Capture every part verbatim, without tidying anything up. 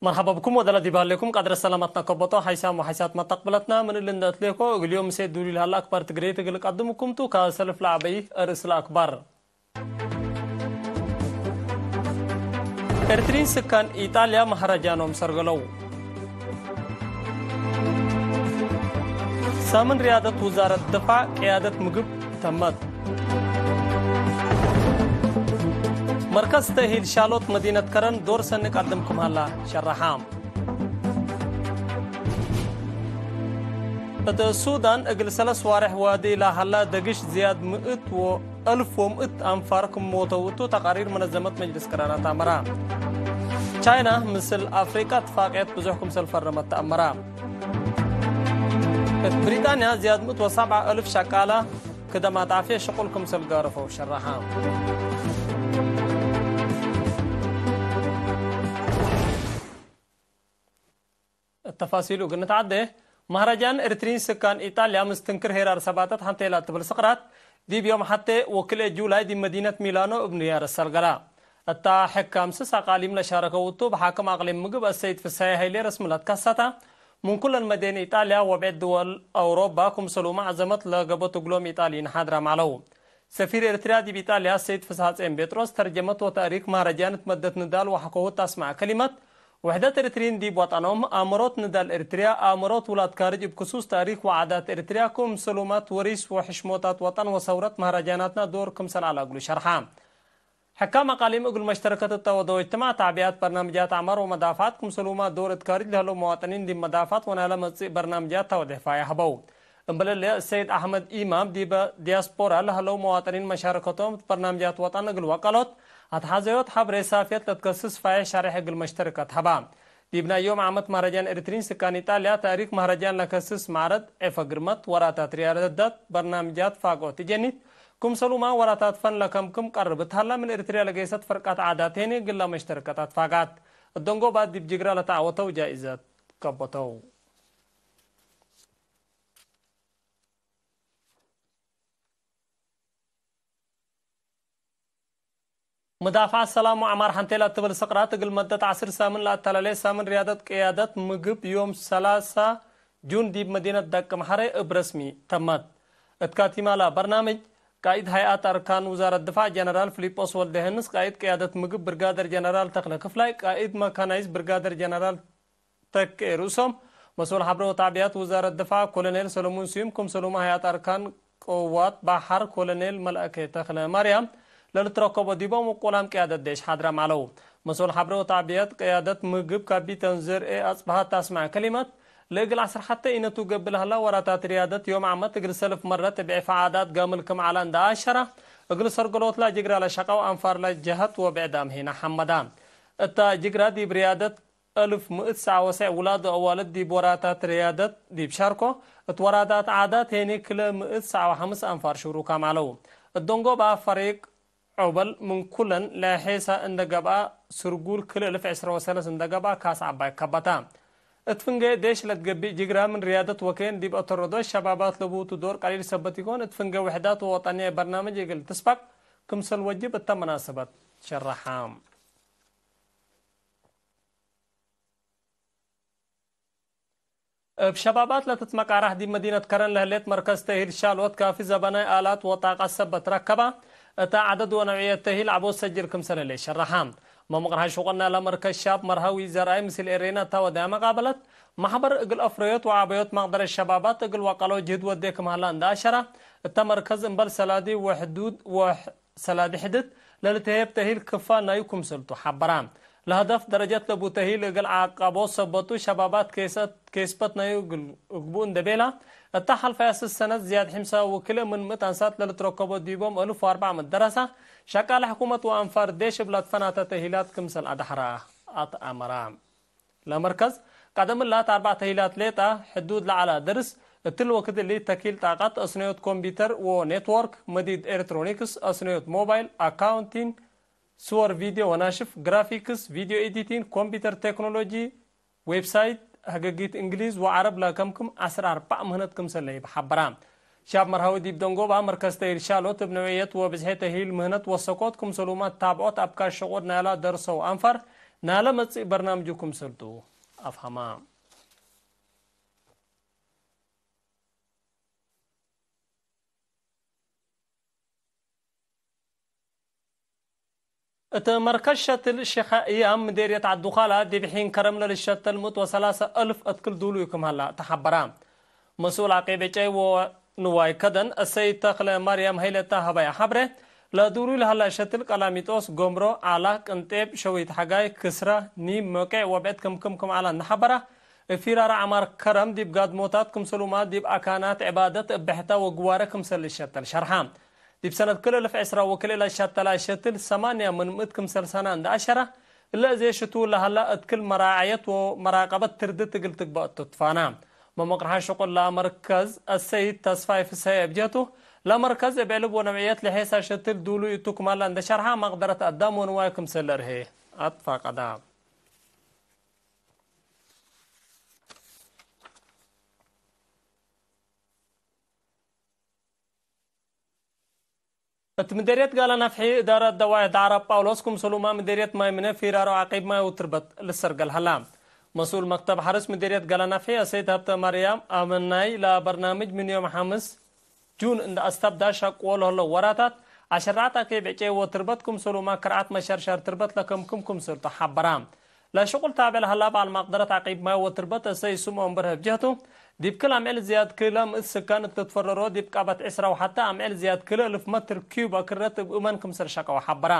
መርሐባ ብኩም ወደላ ዲብ ሀሌኩም ቀድረ ሰላማትና ከበጦ ሓይሳም ወሓይሳት መተቅብለትና ምን እሊ እንደ እትሌኮ እግል ዮም ምሴ ዱሊ ለሀለ አክባር ትግሬ ትግል ቀድምኩም ቱ። ከሰልፍ ለዐበይ እርእስ ለአክባር ኤርትሪን ስካን ኢጣልያ መሀረጃኖም ሰርገለው። ሳምን ርያደት ውዛረት ድፋዕ ቅያደት ምግብ ተመት። መርከዝ ተእሂል ሻሎት መዲነት ከረን ዶር ሰኒ ቀድም ክም ሀላ ሸረሓ። እት ሱዳን እግል ሰለስ ዋርሕ ዋዲ ለሀላ ደግሽ ዝያድ ምእት ወ እልፍ ወምእት አንፋር ክም ሞተው እቱ ተቃሪር መነዘመት መጅልስ ቅራናት አመራ። ቻይና ምስል አፍሪቃ እትፋቅየት ብዙሕ ክምሰል ፈረመት ተአመራ። እት ብሪጣንያ ዝያድ ምእት ወሰብዓ እልፍ ሸቃላ ክደማት ዓፍየ ሽቁል ክምሰል ጋረፈው ሸረሓ። እተፋሲሉ እግል ንትዓዴ፣ መህረጃን ኤርትሪን ስካን ኢጣልያ ምስትንክር ሄራር ሰባተት ሐንቴ ለትብል ስቅራት፣ ዲብ ዮም ሐቴ ወክልኤ ጁላይ ዲብ መዲነት ሚላኖ እብ ንያር እሰልገላ። እታ ሕካም ስስ አቃሊም ለሻረከው እቱ፣ እብ ሓክም አቅሊም ምግብ አሰይድ ፍሳዬ ሀይሌ ረስም ለትከሰተ፣ ምን ኩለን መዴን ኢጣልያ ወብዕድ ድወል አውሮባ ክምሰሉመ ዐዘመት ለገቦት እግሎም ኢጣልይን ሓድራም ዐለው። ሰፊር ኤርትርያ ዲብ ኢጣልያ ሰይድ ፍስሐጼን ጴጥሮስ ተርጀመት ወተእሪክ መህረጃን እት መደት ንዳል ወሐኮሁ እት አስመዐ ከሊመት፣ ውሕደት ኤርትሪን ዲብ ወጠኖም፣ አመሮት ንዳል ኤርትርያ፣ አመሮት ውላድ ካርጅ እብ ክሱስ ተእሪክ ወዓዳት ኤርትርያ፣ ክምሰሉመት ወሪስ ወሕሽሞታት ወጠን ወሰውረት መህረጃናትና ዶር ክምሰል ዐለ እግሉ ሸርሐ። ሕካም አቃሊም እግል መሽተረከት እተ ወደው እጅትማዕ ተዕቢያት በርናምጃት ዐመር ወመዳፍዓት ክምሰሉመ ዶር እት ካርጅ ለህለው መዋጥኒን ዲብ መዳፍዓት ወናይለ መጽእ በርናምጃት ተወዴፋይ ሀበው። እምበለለ፣ ሰይድ አሕመድ ኢማም ዲበ ዲያስፖራ ለህለው መዋጥኒን መሻረከቶም እት በርናምጃት ወጠን እግል ወቀሎት አትሓዘዮት ሐብሬ ሳፍየት ለትከስስ ፋይሕ ሸሬሕ እግል መሽተረከት ሀባ። ዲብ ናይ ዮም ዓመት መህረጃን ኤርትሪን ስካን ኢጣልያ፣ ተእሪክ መህረጃን ለከስስ ማዕረድ፣ ዔፈ ግርመት፣ ወራታት ርያደት፣ በርናምጃት ፋግኦት እጀኒት፣ ክምሰሉመ ወራታት ፈን ለከምክም ቀርብ እት ሀላ ምን ኤርትርያ ለገይሰት ፈርቀት ዓዳት ሄኒ እግል ለመሽተረከት አትፋጋት። እት ደንጎባት ዲብ ጅግራ ለተዐወተው ጃኢዘት ገበተው። መዳፍዓት ሰላም ወዐማር ሐንቴ ለትብል ስቅራት እግል መደት ዐስር ሳምን ለአተላሌ ሳምን ርያደት ቅያደት ምግብ ዮም ሰላሳ ጁን ዲብ መዲነት ደቅ መሐሬ እብ ረስሚ ተመት። እት ካቲማላ በርናምጅ፣ ቃኢድ ሀይአት አርካን ውዛረት ድፋዕ ጀነራል ፊሊጶስ ወልደየሐንስ፣ ቃኢድ ቅያደት ምግብ ብርጋደር ጀነራል ተክለ ክፍላይ፣ ቃኢድ መካናይዝ ብርጋደር ጀነራል ተኬ ርእሶም፣ መስኡል ሐብረ ወተዕቢያት ውዛረት ድፋዕ ኮሎኔል ሰለሙን ስዩም፣ ክምሰሉመ ሀያት አርካን ቅዋት በሐር ኮሎኔል መልአከ ተክለ ማርያም ለልትረከቦ ዲቦም ወቁላም ቅያደት ዴሽ ሓድራም ዐለው። መስኡል ሐብረ ወተዕቢያት ቅያደት ምግብ ካፒተን ዘርኤ አጽብሃ እት አስመዐ ከሊመት፣ ለእግል ዐስር ሐቴ ኢነቱ ገብእ ለህላ ወራታት ርያደት ዮም ዓመት እግል ሰልፍ መረት እብ ዔፈ ዓዳት ጋምል ክም ዐለ እንደ አሸረ፣ እግል ሰርገሎትላ ጅግራ ለሸቀው አንፋር ለጀሀት ወብዕዳም ሄነ ሐመዳ። እታ ጅግራ ዲብ ርያደት እልፍ ምእት ሰዓ ወሰዕ ውላድ ወአዋልድ ዲብ ወራታት ርያደት ዲብ ሻርኮ፣ እት ወራታት ዓዳት ሄኒ ክልኤ ምእት ሰዓ ወሐምስ አንፋር ሽሩካም ዐለው። እት ደንጎባ ፈሪቅ ዖበል ምን ኩለን ለሔሰ እንደ ገብአ፣ ስርጉል ክልኤ እልፍ ዕስረ ወሰለስ እንደ ገብአ ካስ ዐባይ ከበተ። እት ፍንጌ ዴሽ ለትገብእ ጅግራ ምን ርያደት ወኬን ዲብ አተረዶት ሸባባት ለቡቱ ዶር ቀሊል ሰበት ኢኮን፣ እት ፍንጌ ውሕዳት ወወጠንየ በርናምጅ እግል ትስበቅ ክምሰል ወጅብ እተ መናሰበት ሸረሐ። እብ ሸባባት ለትትመቃራሕ ዲብ መዲነት ከረን ለህሌት መርከዝ ተእሂል ሻሎት ካፊ ዘበናይ አላት ወጣቀት ሰበት ረከበ፣ እተ ዐደድ ወነውዕየት ተእሂል ዐቦት ሰጅል ክምሰል ህሌት ሸረሐ። መምቅርሐ ሹቁልና ለመርከዝ ሻብ መርሀዊ ዘርአይ ምስል ኤሬና እተ ወደያ መቃበለት፣ መሕበር እግል አፍረዮት ወዐበዮት መቅደረት ሸባባት እግል ወቀለው ጅህድ ወዴ ክም ሀላ እንደ አሸረ፣ እተ መርከዝ እምበል ሰላዲ ወሕዱድ ወሕ-፣ ሰላዲ ሕድት ለልትሄብ ተሂል ክፋል ናዩ ክምሰልቱ ሐበራ። ለሀደፍ ደረጀት ለቡ ተሂል እግል ዓቀቦ ሰበቱ ሸባባት ኬሰት ኬስበት ናዩ እግል እግቡ እንደ ቤላ፣ እታ ሐልፈያ ስስ ሰነት ዝያድ ሕምሳ ወክልኤ ምን ምእት አንሳት ለልትረከቦ ዲቦም እልፍ ወአርበዕ ምእት ደረሳ፣ ሸቃለ ሕኩመት ወአንፋር ዴሽ እብ ለትፈናተ ተሂላት ክምሰል አዳሕራ አትአመራ። ለመርከዝ ቀደም እላት አርበዕ ተሂላት ሌጠ ሕዱድ ለዐለ ደርስ፣ እትሊ ወክድ እሊ ተኪል ጣቀት፣ አስነዮት ኮምፒተር ወኔትወርክ፣ መዲድ ኤሌክትሮኒክስ፣ አስነዮት ሞባይል፣ አካውንቲንግ፣ ስወር፣ ቪድዮ ወናሽፍ፣ ግራፊክስ፣ ቪድዮ ኤዲቲንግ፣ ኮምፒተር ቴክኖሎጂ፣ ዌብሳይት፣ ሀገጊት እንግሊዝ ወዐረብ ለከምክም ዐስር አርበዕ ምህነት ክምሰል ለህይብ ሐበራ። ሻብ መርሃዊ ዲብ ደንጎባ መርከዝ ተሂል ሻሎት እብ ነውዕየት ወብዝሔ ተሂል ምህነት ወሰኮት ክምሰሉመ ታብዖት አብካሽ ሸቆድ ናይላ ደርሰው አንፋር ናለ መጽእ በርናምጁ ክምሰልቱ አፍሀማ። እት መርከዝ ሸትል ሺኸ እያም ምዴርየት ዐዱካላ ዲብ ሒን ከረም ለልሸተል ምእት ወሰላሰ እልፍ እትክል ዱሉይ ክም ሀላ ተሐበራ። መስኡል አቂብ ዕጨይ ወንዋይ ከደን እሰይድ ተክለ ማርያም ሀይለ እተ ሀበያ ሐብሬ፣ ለዱሉይ ለሀላ ሸትል ቀላሚጦስ፣ ጎምሮ፣ ዓላ፣ ቅንጤብ፣ ሸዊት ሐጋይ፣ ክስረ፣ ኒም፣ ሞቄዕ ወብዕድ ክምክም ክም ዐለ እንደ ሐበራ፣ እብ ፊራረ ዐማር ከረም ዲብ ጋድሞታት ክምሰሉማ ዲብ አካናት ዕባደት እብ ብሕታ ወግዋረ ክምሰል ልሸተል ሸርሐ። ዲብ ሰነት ክል እልፍ ዕስራ ወክልኤ ለሸተላ ሸትል ሰማንያ ምን ምእት ክምሰል ሰና እንደ አሸረ፣ እለ እዜ ሽቱ ለሀላ እት ክል መራዐየት ወመራቀበት ትርድት እግል ትግበእ እቱ ትፋና። መመቅርሐ ሽቁል ለመርከዝ አሰይድ ተስፋይ ፍስሐ እብ ጀህቱ፣ ለመርከዝ እብ ዕልብ ወነውዕየት ለሔሳ ሸትል ዱሉይ እቱ ክማላ እንደ ሸርሐ፣ መቅደረት አዳም ወንዋይ ክምሰል ለርሄ አትፋቀዳ። እት ምዴርየት ጋላ ናፍሒ እዳረት ደዋይሕ ዳዕረ ጳውሎስ ክምሰሉማ ምዴርየት ማይ ምነ ፊራሮ ዐቂብ ማይ ወትርበት ልሰርገል ሀላ። መስኡል መክተብ ሐርስ ምዴርየት ጋላ ናፍሒ አሰይድ ሀብተ ማርያም አመናይ ለበርናምጅ ምን ዮም ሐምስ ጁን እንደ አስተብዳ ሸቅዎ ለህለው ወራታት አሸራዕት አኬብ ዕጨይ ወትርበት ክምሰሉማ ክርዓት መሸርሸር ትርበት ለከምክም ክምሰልቱ ሐበራ። ለሽቁል ታብዕ ለሀላ በዐል መቅደረት ዐቂብ ማይ ወትርበት አሰይድ ስምኦን በርሀ እብ ጀህቱ፣ ዲብ ክል አምዕል ዝያድ ክለ ምእት ስካን እት ልትፈረሮ ዲብ ቃበት ዕስራ ወሐተ አምዕል ዝያድ ክለ እልፍ መትር ኪዩብ አክረት እብ እመን ክምሰል ሸቀወ ሐበራ።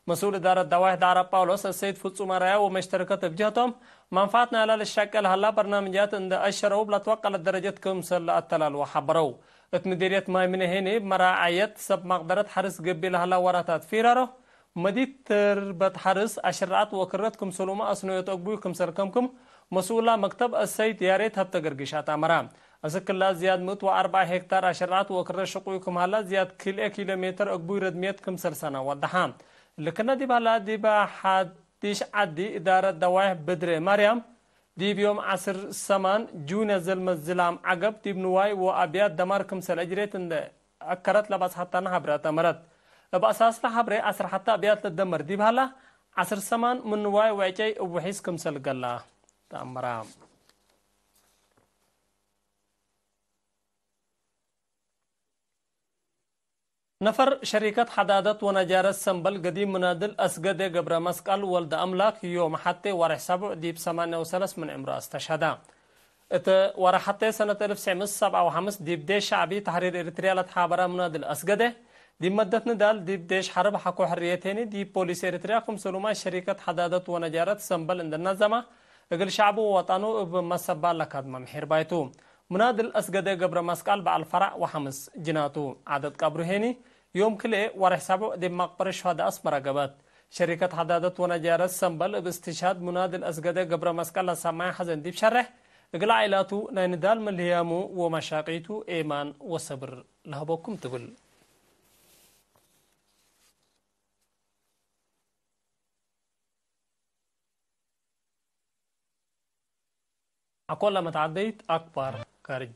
መስኡል እዳረት ደዋይሕ ዳዕረ ጳውሎስ አሰይድ ፍጹም አርአያ ወመሽተርከት እብ ጀህቶም፣ መንፈዐት ናይላ ልሸቄ ለሀላ በርናምጃት እንደ አሸረው እብ ለትወቀለት ደረጀት ክምሰል ለአተላልወ ሐበረው። እት ምዲርየት ማይ ምነ ሄኒ እብ መራዐየት ሰብ መቅደረት ሐርስ ገብእ ለሀላ ወራታት ፊራሮ፣ መዲት ትርበት ሐርስ አሽራዐት ወክረት ክምሰሉመ አስነዮት አግቡይ ክምሰል ከምክም መስኡላ መክተብ አሰይድ ያሬት ሀብተ ገርግሽ አትአመራ። አስክ እላ ዝያድ ምእት ወአርበዕ ሄክታር አሽራዐት ወክረት ሽቁይ ክም ሀላ ዝያድ ክልኤ ኪሎ ሜትር አግቡይ ረድምየት ክምሰል ሰና ወደሐ። ልክነ ዲብ ሀላ ዲበ ሐዲሽ ዐዲ እዳረት ደዋይሕ ብድሬ ማርያም ዲብ ዮም ዐስር ሰማን ጁን ዘልመ ዝላም ዐገብ ዲብ ንዋይ ወአብያት ደማር ክምሰል አጅሬት እንደ አከረት ለበጽሐተነ ሐብሬ አትአመረት። እብ አሳስለ ሐብሬ ዐስር ሐተ አብያት ለደመር ዲብ ሀላ፣ ዐስር ሰማን ምን ንዋይ ወዕጨይ እብ ውሒዝ ክምሰል ገላ ተአመራ። ነፈር ሸሪከት ሐዳደት ወነጃረት ሰምበል ገዲም ምናድል አስገደ ገብረ መስቀል ወልደ አምላክ ዮም ሐቴ ወርሕ ሰቡዕ ዲብ ሰማንያ ወሰለስ ምን ዕምሩ አስተሸሀደ። እት ወርሕ ሐቴ ሰነት እልፍ ትስዕ ምእት ሰብዓ ወሐምስ ዲብ ዴሽ ሸዕቢ ተሕሪር ኤሪትርያ ለትሓበረ ምናድል አስገደ፣ ዲብ መደት ንዳል ዲብ ዴሽ ሐርብ ሐቆ ሕርየት ሄኒ ዲብ ፖሊስ ኤሪትርያ ክምሰሉማ ሸሪከት ሐዳደት ወነጃረት ሰምበል እንደ ነዘመ፣ እግል ሸዕቡ ወወጠኑ እብ መሰባል ለካድመ ምሒር ባይቱ። ምናድል አስገደ ገብረ መስቀል በዐል ፈራዕ ወሐምስ ጅናቱ። ዐደድ ቀብሩ ሄኒ፣ ዮም ክልኤ ወርሕ ሰቡዕ ዲብ መቅበር ሹሀደ አስመረ ገብአት። ሸሪከት ሐዳደት ወነጃረት ሰምበል እብ እስትሽሃድ ምናድል አስገደ ገብረ መስቀል ለሰማየ ሐዘን ዲብ ሸሬሕ፣ እግል ዓኢላቱ ናይ ንዳል ምን ህያሙ ወመሻቂቱ ኤማን ወሰብር ለሀበኩም ትብል። አኮለ መትዓደይት አክባር ካርጅ።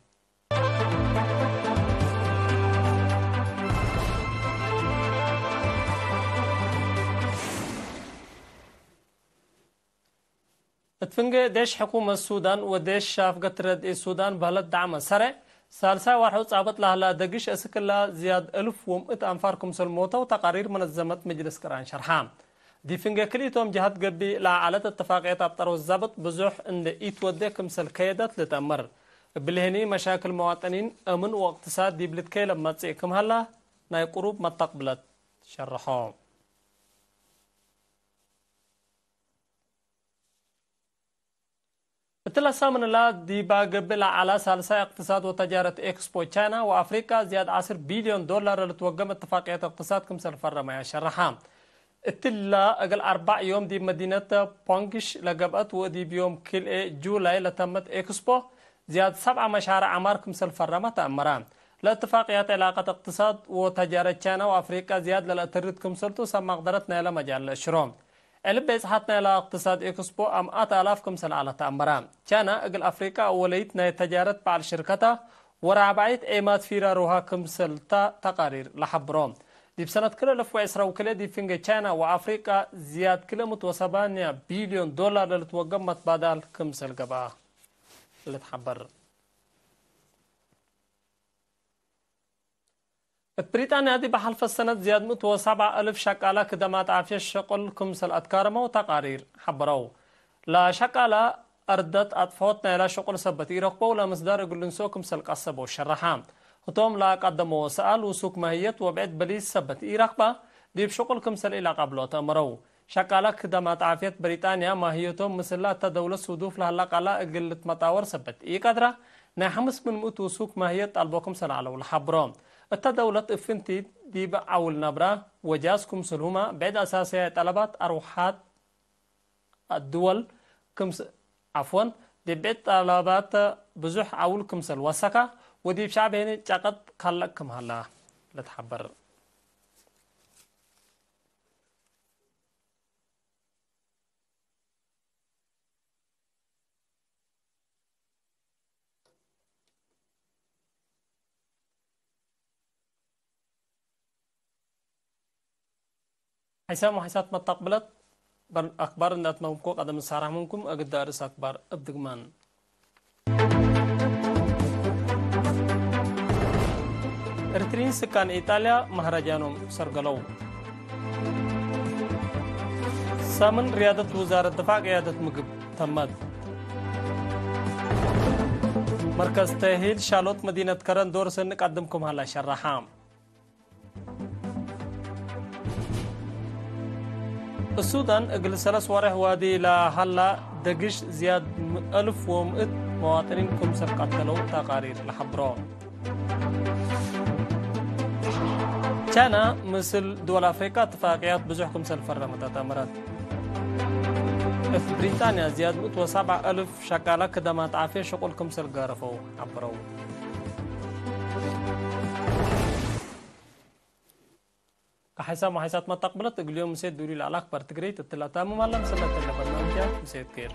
እት ፍንጌ ዴሽ ሕኩመት ሱዳን ወዴሽ ሻፍገት ረድኤት ሱዳን በህለት ዳዕመ ሰሬዕ፣ ሳልሳይ ወርሑ ጻብጥ ለሀላ ደግሽ አስክ እላ ዝያድ እልፍ ወምእት አንፋር ክምሰል ሞተው ተቃሪር መነዘመት መጅልስ ቅርአን ሸርሐ። ዲብ ፍንጌ ክልኢቶም ጀሀት ገብእ ለዐለት እትፋቅየት አብጠረው ዛብጥ ብዙሕ እንዴ ኢትወዴ ክምሰል ከየደት ልትአመር። እብሊ ህኒ መሻክል መዋጠኒን፣ አምን ወእቅትሳድ ዲብ ልትከይለ መጽእ ክም ሀላ ናይ ቅሩብ መተቅብለት ሸርሖ። እትለ ሳምን እላ ዲባ ገብእ ለዐላ ሳልሳይ እቅትሳድ ወተጃረት ኤክስፖ ቻይና ወአፍሪቃ ዝያድ ዐስር ቢልዮን ዶላር ለልትወገም እትፋቅየት እቅትሳድ ክምሰል ፈረመያ ሸረሐ። እትላ እግል አርበዕ ዮም ዲብ መዲነት ፖንግሽ ለገብአት ወዲብ ዮም ክልኤ ጁላይ ለተመት ኤክስፖ ዝያድ ሰብዓ መሻርዕ ዐማር ክምሰል ፈረመ ተአመረ። ለእትፋቅያት ዕላቀት እቅትሳድ ወተጃረት ቻይና ወአፍሪቃ ዝያድ ለለአተርድ ክምሰልቱ ሰብ መቅደረት ናይለ መጃል ለአሽሮ። ዕልብ ቤጽሐት ናይላ እቅትሳድ ኤክስፖ አምአት አላፍ ክምሰል ዐለ ተአመረ። ቻይና እግል አፍሪቃ አወለይት ናይ ተጃረት በዐል ሽርከታ ወራብዓይት ዔማት ፊራሩሃ ክምሰል ተ-፣ ተቃሪር ለሐብሮ። ዲብ ሰነት ክልኤ እልፍ ወዕስራ ወክልኤ ዲብ ፍንጌ ቻይና ወአፍሪቃ ዝያድ ክልኤ ምእት ወሰማንያ ቢልዮን ዶላር ለልትወገብ መትባዳል ክምሰል ገብአ ልትሐበር። እት ብሪጣንያ ዲብ ሐልፈ ሰነት ዝያድ ምእት ወሰብዓ እልፍ ሸቃላ ክደማት ዓፍየት ሸቁል ክምሰል አትካረመው ተቃሪር ሐበረው። ለሸቃላ አርደት አጥፈወት ናይላ ሸቁል ሰበት ኢረክበው ለምስዳር እግል ልንስኦ ክምሰል ቀሰበው ሸረሐ። ህቶም ለአቀደመው ሰኣል ውሱክ ማህየት ወብዕድ በሊስ ሰበት ኢረክበ ዲብ ሸቁል ክምሰል ኢለአቃብሎ ተአመረው። ሸቃላ ክደማት ዓፍየት ብሪጣንያ ማህየቶም ምስላ እተ ደውለት ሱዱፍ ለሀላ ቃላ እግል ልትመጣወር ሰበት ኢቀድራ፣ ናይ ሐምስ ምን ምእት ውሱክ ማህየት ጣልቦ ክምሰል ዐለው ለሐብሮ። እተ ደውለት እፍንቲ ዲብ ዐውል ነብራ ወጃዝ ክምሰልሁመ ብዕድ አሳስያይ ጠለባት አርወሓት አድወል ክምስ-፣ ዐፍወን፣ ዲብ ብዕድ ጠለባት ብዙሕ ዐውል ክምሰል ወሰካ ወዲብ ሸዕብ ሄኒ ጨቀጥ ካልእ ክም ሀላ ልትሐበር። ሐይሳም ወሐይሳት መታቅብለት በር-፣ አክባር እንደ አትመምኮ ቀደም ሳራህ ምንኩም እግዳ ርእስ አክባር እብ ድግማን። ኤርትሪን ስካን ኢጣልያ መህረጃኖም ሰርገለው። ሳምን ርያደት ውዛረት ድፋዕ ቅያደት ምግብ ተመት። መርከዝ ተእሂል ሻሎት መዲነት ከረን ዶር ሰኒ ቀድም ክም ሀላ ሸረሐ። እሱዳን እግል ሰለስ ወሬሕ ዋዲ ለሀላ ደግሽ ዝያድ ም-፣ አልፍ ወምእት መዋጥኒን ክምሰል ቀተለው ተቃሪር ለሐብሮ። ቻይና ምስል ድወል አፍሪቃ እትፋቅያት ብዙሕ ክምሰል ፈረመት አተመረት። እት ብሪጣንያ ዝያድ ምእት ወሰብዓ አልፍ ሸቃላ ክደማት ዓፍየት ሸቁል ክምሰል ገረፈው ሐብረው። ከሐይሳም ወሐይሳት መታቅብለት እግል ዮም ምሴት ዱሪ ለዐለ አክባር ትግሬ ትትላ ታምም አለ። ምስለ እትለ በርናምጅ ምሴት ኬር።